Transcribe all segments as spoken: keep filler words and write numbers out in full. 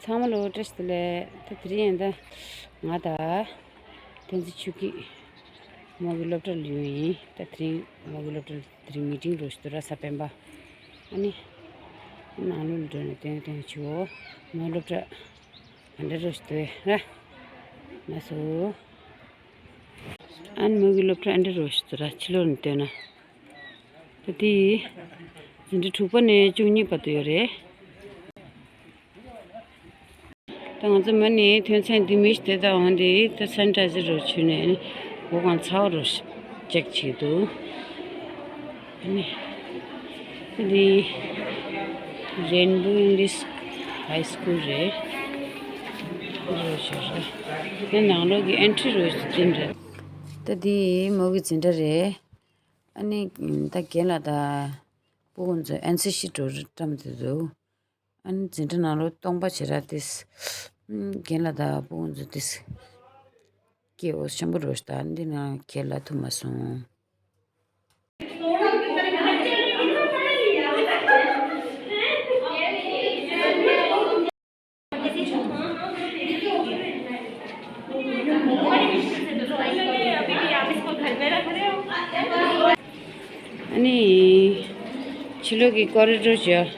ཚང་མ་ལ་བཀྲ་ཤིས་བདེ་ལེགས། ད་དེ་རིང་ཡང་ད་ང་དང་བསྟན་འཛིན་ཆོས་སྐྱིད་མོ་གི་སློབ་གྲྭ་ལ་ཡོང་ཡིན། ད་དེ་རིང་མོ་གི་སློབ་གྲྭ་ལ་དེ་རིང་མི་ཊིང་རོ་ཞིག་འདུག་ར། གཟའ་སྤེན་པ། ཨ་ནི་ནང་ལོགས་ལ་འགྲོ་ནས་སྟོན་སྟོན་བྱེད་འོ། མོ་སློབ་གྲྭ་ག་འདྲ་རོ་ཞིག་འདུག་ར། ན་སོ། ཨ་ནི་མོ་གི་སློབ་གྲྭ་ཨ་འདྲ་རོ་ཞིག་འདུག་ར། ཕྱི་ལོགས་ནས་སྟོན་ན། ད་དེ་འཛིན་གྲྭ་དྲུག་པ་ནས་བཅུ་གཉིས་བར་དུ་ཡོད་རེད། ད་ང་ཚོ་མ་ནི་ཐོན་ཚན་འདི་མི་ཞིག་དེ་དག་འོང་དེ་ད་སེན་ཊི་ནའི་ཛར་རོ་བྱུས་ནས་ནི་འོ་གང་ཚ་བ་རོ་ཅེག་བྱེད་འདུག་ཨ་ནི་འདི་Rainbow English High School རེད། རོ་བྱུས་རེད། དེ་ནང་ལོགས་ཀྱི་ཨེན་ཊི་རི་རོ་བྱུས་འཛིན་གྲྭ། ད་འདི་མོ་གི་འཛིན་གྲྭ་རེད། ཨ་ནི་ད་རྒན་ལགས་དང་སྤུ་གུ་ཚོ་ཨེན་སི་སི་འགྲོ་བཀྲམ་དེ་འདུག་ཨ་ནི་འཛིན་གྲྭ་ནང་ལོ་སྟོང་པ་བྱེད་ར་ཏིས། རྒན་ལགས་དང་སྤུ་གུ་ཚོ་ཏིས། སྐད་འོ་ཆེན་པོ་རོ་ཞིག་དང་འདི་ནང་ཁྱེད་ལ་ཐུབ་མ་སོང་། ཨ་ནི། ཕྱི་ལོགས་ཀྱི་ཀོ་རི་ཌོར་བྱོས།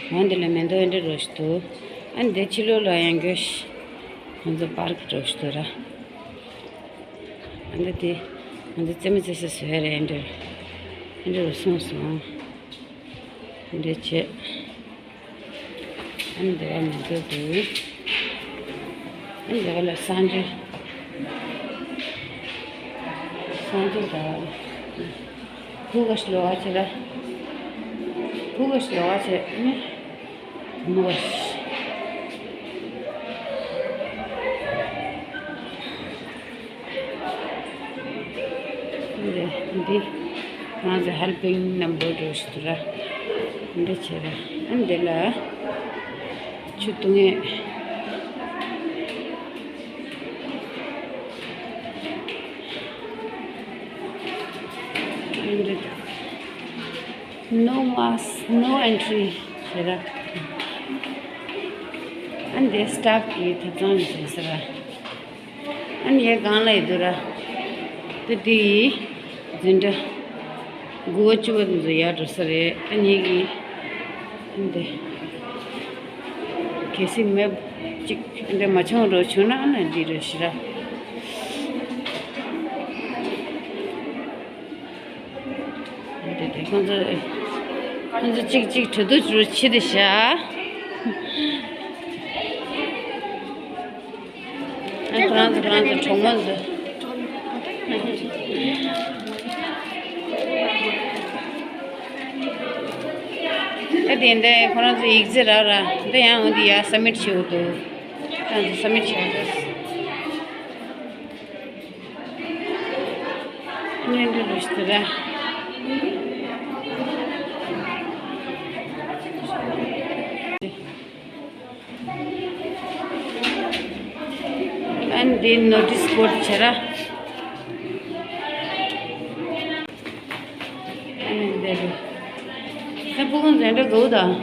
འོ་འདི་ལ་མེ་ཏོག་ཨེ་འདྲ་རོ་ཞིག་འདུག་ཨ་ནི་འདི་ཕྱི་ལོགས་ལ་ཡང་འགྱོ་ཤི། ང་ཚོ་པར་ཀི་རོ་ཞིག་འདུག་ར། ཨ་འདི་དེ། ང་ཚོ་རྩེད་མོ་རྩེ་ས་བཟོས་རེད་ཨེ་འདྲ། ཨེ་འདྲ་རོ་སོང་སོང་། འདི་བྱས། ཨ་ནི་འདི་བ་མི་འདུག་འདུག་ཨ་ནི་འདི་བ་ལ་སང་ཇོ། སང་ཇོ་ད། ཕུ་ག་ཤི་ལོ་བ་ཆེ་ལ། ཕུ་ག་ཤི་ལོ་བ་ཆེ་ནི། མོ་ག་ཤི། འདི་འདི་ང་ཚོ་ཧེལ་པིང་ནམ་བར་འགྲོ་ཞིག་ཏུ་ར། འདི་བྱེད་ར། ཨ་འདི་ལ་ཆུ་བཏུང་ངེས། འདི་No mask, no entry ཟེར་ར། ཨ་འདི་སི་ཊཱཕ་གི་ཐབ་ཚང་ནས་ཟེར་ཟེར་ར། ཨ་ནི་ཡ་གང་ལ་ཡི་འདུག་ར། ད་དེ་ཡི་འཛིན་གྲྭ་དགུ་པ་བཅུ་པ་དེ་ཚོ་ཡར་འགྲོ་ས་རེད། ཨ་ནི་གི་ཨ་འདི་གལ་སྲིད་མེབ་ཅིག་ཨ་འདི་མ་བྱུང་རོགས་བྱུང་ན་ཨ་ན་འདི་རེད་ཤི་ར། འདི་དེ་ཁོང་ཚོ་ཁོང་ཚོ་གཅིག་གཅིག་གྲོས་བསྡུར་བྱེད་དུ་བཞག་ཨ་ཁོ་རང་ཚོ་ཁོ་རང་ཚོ་གྲོགས་མོ་ཚོ། ཨ་དེ་འདྲ་ཁོ་རང་ཚོ་ཡིག་ཚད་རག་ར་འདི་ཡང་འོ་འདི་ཡ་སབ་མིཊ་བྱེད་འོ་འདུག་ཁོ་རང་ཚོ་སབ་མིཊ་བྱེད་འོ་འདུག་སྙན་སྒྲོན་རུ་ཞིག་ར། ཨན་འདི་ནོ་ཊིས་བོར་ཌི་བྱེད་ར། ཨན་འདི་རུ། ད་སྤུ་གུ་འཛིན་གྲྭ་དགུ་དང་།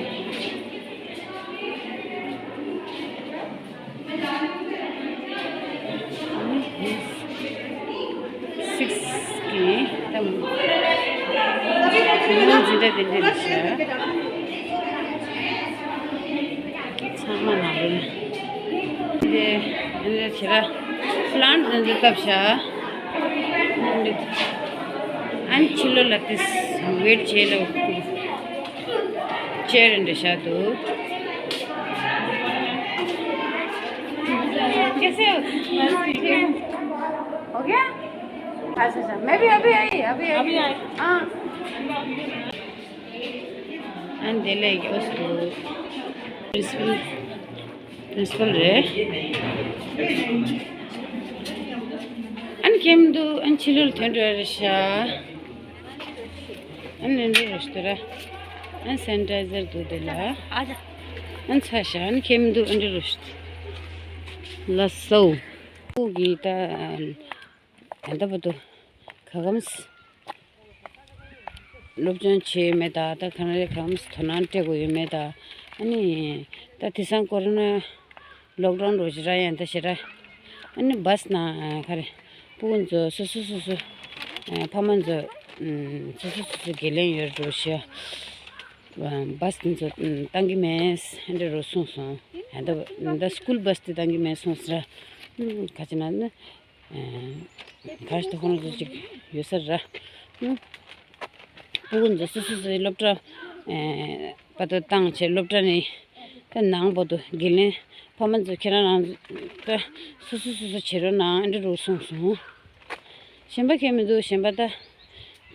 སིག་གི་ད་མོ་འཛིན་གྲྭ་དེ་འདྲ་རེད་ཤག་ཚང་མ་ནང་ལོགས་ནས་འདི་འདི་བྱེད་ར། པི་ལན་ཊི་འདི་འདི་བཏབ་ཤག་ཨན་ཕྱི་ལོགས་ལ་ཏིས་ཝེ་ཊི་བྱེད་ལ། ཅེར་འདྲ་བཞག་འདུག कैसे हो? हो गया? अच्छा, अच्छा। मैं भी अभी आई, अभी आई। अभी आई। हाँ। ཨ་འདི་ལས་ཡོད་འདུག་པི་རིན་སི་པལ། པི་རིན་སི་པལ་རེད། ཨ་ནི་ཁྱིམ་དུ་ཨ་ནི་ཕྱི་ལོགས་ཐོན་འགྲོ་རེད་ཤག་ཨ་ནི་འདི་རུ་ཤི་ཏུ་ར། ཨ་ནི་སེ་ནི་ཊའི་ཛར་འདུག་དེ་ལ། ཨ་ནི་ཚ་ཤ་ཨ་ནི་ཁྱིམ་དུ་ཨ་འདི་རུ་ཤི་ཏུ། ལ་སོ། ཕུག་གི་ད་ཨ་ད་བུ་དུ་ག་གམ་སི། སློབ་སྦྱོང་བྱས་ཡོད་མེད་ད་ད་ག་ནས་ག་གམ་སི་དོ་སྣང་སྤྲད་དགོས་ཡོད་མེད་ད། ཨ་ནི་ད་དེང་སང་ཀོ་རོ་ན་ལོག་ཌའུན་འགྲོ་ཞིག་ར་ཡང་ད་ཞེ་དྲག་ཨ་ནི་བཱས་ནང་ག་རེ་སྤུ་གུ་ཚོ་སོ་སོ་སོ་སོ་ཨ་ཕ་མ་ཚོ་ཨ་སོ་སོ་སོ་སོ་འགན་ལེན་ཡོད་འགྲོ་ཞེས་བཱས་དེ་ཚོ་ཨ་བཏང་གི་མེད་ཨ་འདྲ་རུ་གསུངས་སོང་། ཡང་ད་ད་སྐུལ་བཱས་དེ་བཏང་གི་མེད་གསུངས་ཟེར། ཨ་ག་ཅི་ན་ནི་ཨ་ག་ཞིག་ད་ཁོང་ཚོ་ཅིག་ཡོད་ས་ར། ཨ་སྤུ་གུ་ཚོ་སོ་སོ་སོའི་སློབ་གྲྭ་ཨ་བར་དུ་བཏང་བྱས་སློབ་གྲྭ་ནས་ད་ནང་བར་དུ་འགན་ལེན་ཕ་མ་ཚོ་ཁྱེད་རང་རང་ད་སོ་སོ་སོ་སོ་བྱེད་རོགས་གནང་ཨ་འདྲ་རུ་གསུངས་སོང་། གཞན་པ་གང་མི་འདུག་གཞན་པ་ད་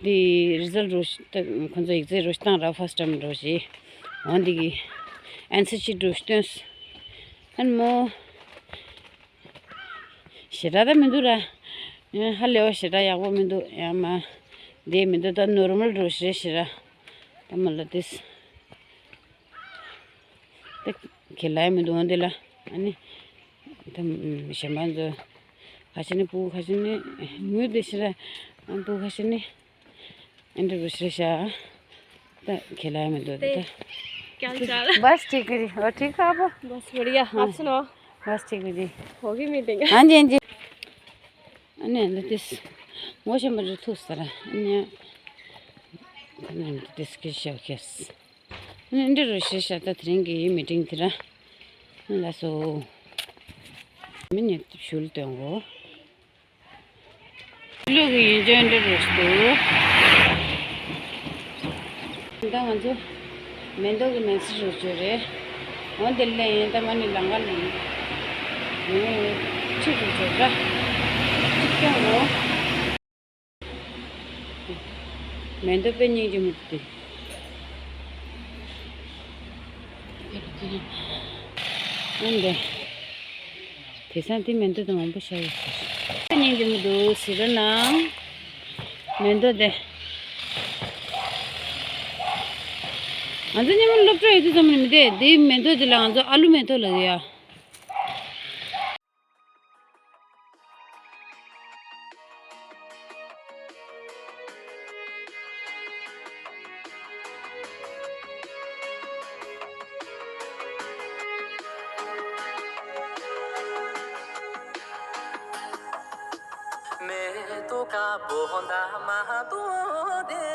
འདི་རི་ཛལ་ཊི་རུ་ད་ཁོང་ཚོ་ཡིག་ཚད་རུ་བཏང་ར་ཕར་སི་ཊི་ཊརམ་རུ་ཞེས་འོ་འདི་གི་ཨན་སར་ཤིཊ་རུ་སྟོན་སོང་། ཨ་ནི་མོ། ཞེ་དྲག་ད་མི་འདུག་ར། ཧ་ལས་པ་ཞེ་དྲག་ཡག་པོ་མི་འདུག་ཡང་མ། བསྡད་མི་འདུག་ད་ནོར་མལ་རུ་རེད་ཞེ་ར། ད་མ་ལ་ཏིས། ད་ཁེ་ལ་ཡ་མི་འདུག་འོན་ཏེ་ལ། ཨ་ནི། ད་གཞན་པ་ཚོ། ཁ་ཤས་ནི་སྤུ་གུ་ཁ་ཤས་ནི། ངུས་བསྡད་ཞེ་ར། སྤུ་གུ་ཁ་ཤས་ནི། ཨེ་འདྲ་རུ་ཤི་ཤ། ད་ཁེ་ལ་མི་འདུག་ད། क्या हाल चाल? बस ठीक है जी। और ठीक है आप? बस बढ़िया। हाँ। आप सुनाओ। बस ठीक है जी। होगी मीटिंग? हाँ जी, हाँ जी। ཨ་ནི་འདི་ཏིས། ངོ་ཤེས་མ་རེད་ཐུག་ས་ར། ཨ་ནི། ད་ནི་འདི་ཏིས་ཀི་ཤ་ཁེས། ཨ་ནི་འདི་རུ་ཤི་ཤ་ད་དེ་རིང་གི་མི་ཏིང་དེ་ར། ལ་སོ། མི་ནི་ཞུལ་སྟོན་གོ། ལུག་གི་ཡིན་ཅན་འདྲ་རུ་འདུག་ད་ང་ཚོ་མེ་ཏོག་གི་ནང་ཚིག་རུ་བཅོས་རེད། འོ་དེ་ལས་ཡིན་ད་མ་ནི་ལང་ཀ་ལ་ཡིན། ངས་ཁྲིད་རུ་བཅོས་ར། ཁྲིད་ཀྱང་འོ། མེ་ཏོག་དཔེ་སྙིང་རྗེ་མོ་དེ། ཨ་འདྲ། དེང་སང་དེ་མེ་ཏོག་དེ་མང་པོ་ཤར་ཡོད་ཟེར། དཔེ་སྙིང་རྗེ་མོ་འདུག་ཟེར་ར་ན། མེ་ཏོག་དེ། ང་ཚོ་སྔོན་མ་སློབ་གྲྭ་ཡོད་དུས་ཙམ་ནས་མི་དེ་དེའི་མེ་ཏོག་དེ་ལ་ང་ཚོ་ཨ་ལུ་མེ་ཏོག་ལབ་ཡ། མེ་ཏོག་དཀར་པོ་འདབ་མ་སྟོན་ཏེ།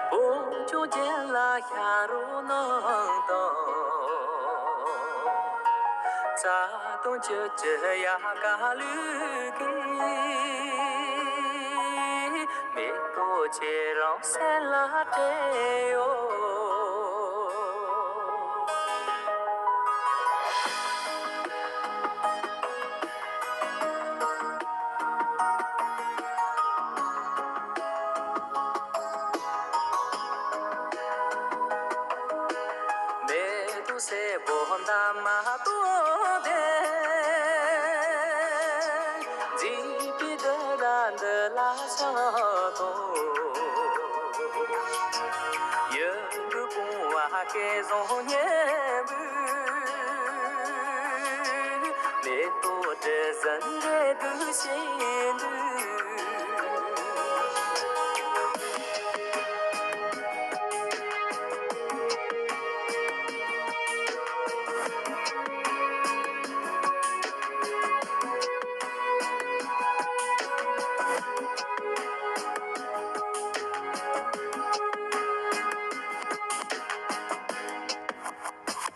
བོད་ལྗོངས་རྒྱན་ལ་ཤར་རོ་གནང་དང་། རྩ་དང་བཅུད་ཀྱི་ཡལ་ག་ལུས་ཀྱི། མེ་ཏོག་ཁྱེད་རང་སེམས་ལ་སྤྲད་ཡོད། མེ་ཏོག་སེར་པོ་འདབ་མ་སྟོན་ཏེ། མཛེས་པའི་སྡུག་ར་འདི་ལ་ཆགས་དང་། ཡུལ་དུ་བུང་བ་སྐལ་བཟང་སྙན་པོས། མེ་ཏོག་དྲི་ཟིན་འདྲེ་དུ་ཤེས་འདུག་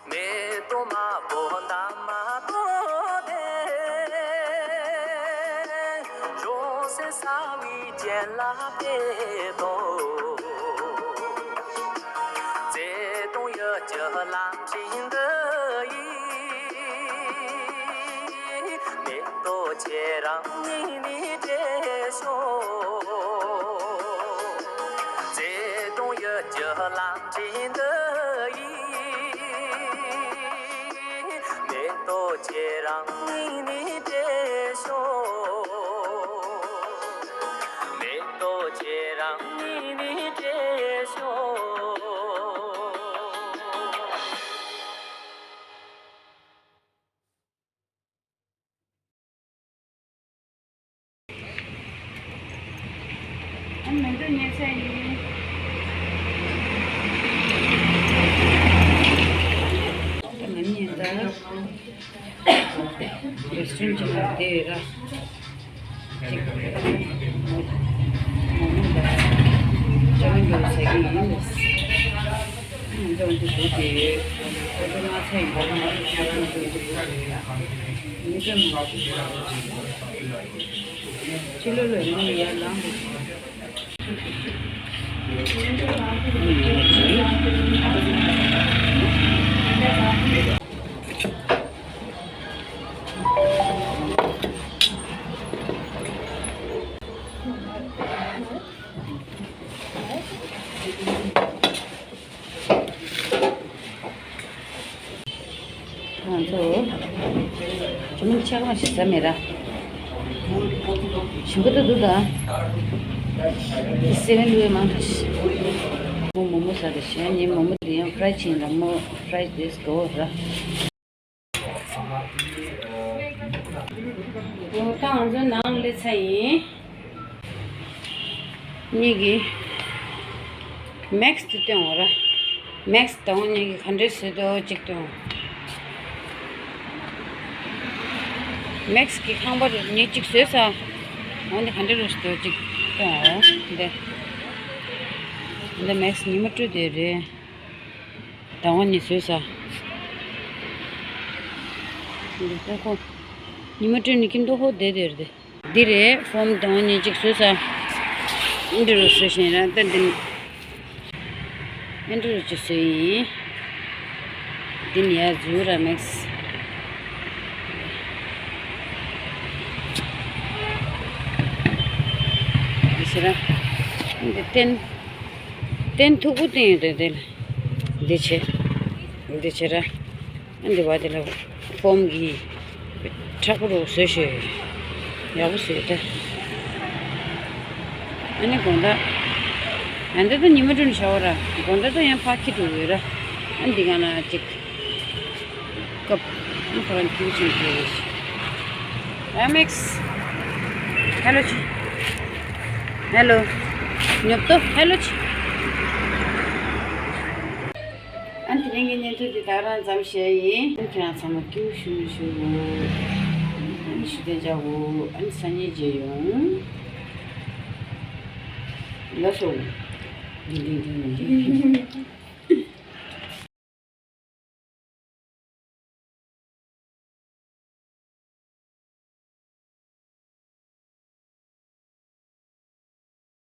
མེ་ཏོག་དམར་པོ་འདབ་མ་སྟོན་ཏེ། རོ་སེར་གསར་བའི་རྒྱན་ལ་ཕེབས་དང་། བརྩེ་དུང་ཡུལ་གྱི་ལམ་ཆེན་འདི་ཡིས། མེ་ཏོག་ཁྱེད་རང་སྙིང་ནས་བྲེལ་ཤོག་བརྩེ་དུང་ཡུལ་གྱི་ལམ་ཆེན་འདི་ཡིས། མེ་ཏོག་ཁྱེད་རང་སྙིང་ནས་བྲེལ་ཤོག་མེ་ཏོག་ཁྱེད་རང་སྙིང་ནས་བྲེལ་ཤོག་ཨ་མེ་ཏོག་ཉོ་ས་ཡིན། ཅིག་ལ་དེ་ར། ཅིག་མོ་མོ་ལ་ཅང་འགྱོ་ཟེར་གི་ཡིན། ང་ཚོ་འདི་བཟོ་གི་ཡོད། ཁོ་ཚོ་མ་ཚད་ཡིན་པ་ང་ཚོ་ང་རང་ཚོ་འདི་བཟོ་གི་ཡོད། མི་ཚོ་མ་ཕྱི་ལོ་ལོ་ནི་ཡར་ལངས་འདུག་ང་ཚོ་ཇོ་མིན་ཆེ་གང་ཞིག་ཟ་མེད་ར། ཞིམ་པོ་ཏོག་ཏོག་དང་། སེ་བན་ལུའི་མང་དྲགས་ཤིག་མོ་མོ་མོ་ཟ་དེ་ཤི་ཡང་ཉིན་མོ་མོ་དེ་ཡང་ཕ་རའི་ཕྱིན་ར། མོ་ཕ་རའི་དེས་གོ་ར། འོ་ད་ང་ཚོ་ནང་སླེབས་ཚར་ཡིན། གཉིས་ཀྱི་མེག་སི་དེ་སྟོན་འོ་ར། མེག་སི་དང་གཉིས་ཀྱི་ག་འདྲས་བཟོས་འདུག་ཅིག་སྟོན། མེག་སི་གི་ཁང་པ་རུ་ཉིན་གཅིག་བཟོས་ས། འོ་འདི་ག་འདྲས་རུ་བཟོས་འདུག་ཅིག་སྟོན་འོ་འདི། འདི་མེག་སི་ཉི་མ་དྲུག་དེ་རེད། ཟླ་བ་གཉིས་བཟོས་ས། འདི་ལྟ་ཁོ། ཉི་མ་དྲུག་ནི་ཁྱིམ་ཐོག་ཧོ་བསྡད་དེ་རེད། འདི་རེད་ཕོམ་དང་ཉིན་གཅིག་བཟོས་ས། ཨེན་ཌི་རུ་བཟོས་ཤིང་ར་ད་འདི། ཨེན་ཌི་རུ་གཅིག་བཟོས་ཡིན། འདི་ནི་ཡ་ཛུ་ར་མེག་སི། འདི་ཤི་ར། འདི་བསྟན། བསྟན་མཐུག་པོ་བསྟན་ཡོད་དེ་འདི་ལ། འདི་བྱེད། འདི་བྱེད་ར། ཨ་འདི་བ་དེ་ལ་ཕོམ་གྱིས་མཁྲེགས་པོ་རུ་བཟོས་ཤོག་ཡག་པོ་བཟོས་ད། ཨ་ནི་དགོང་དག་ཨ་འདི་ད་ཉི་མ་དྲུག་ནས་བྱ་བ་ར། དགོང་དག་ད་ཡང་ཕར་འཁྱེར་འགྲོ་ཡོད་ར། ཨ་འདི་ག་ན་ཅིག་སྐབས་ཨ་ཁོ་རང་ཁྱེར་ཕྱིན་འགྲོ་ཡོད། ཨ་མེག་སི། ཧེ་ལོ་ཅི། ཧེ་ལོ། ཉོབ་ཏོ་ཧེ་ལོ་ཅི། ཨ་ནི་དེ་རིང་གི་བརྙན་ཐུང་འདི་ད་རང་ཙམ་བཤད་ཡིན། ཨ་ནི་ཁྱེད་རང་ཚང་མ་སྐྱིད་པོ་བཞུགས་བཞུགས། ཨ་ནི་ཞུ་དེ་འཇགས་འོ། ཨ་ནི་སང་ཉིན་མཇལ་ཡོང་། ལགས་སོ། ལྡིང་ལྡིང་ལྡིང་ལྡིང་།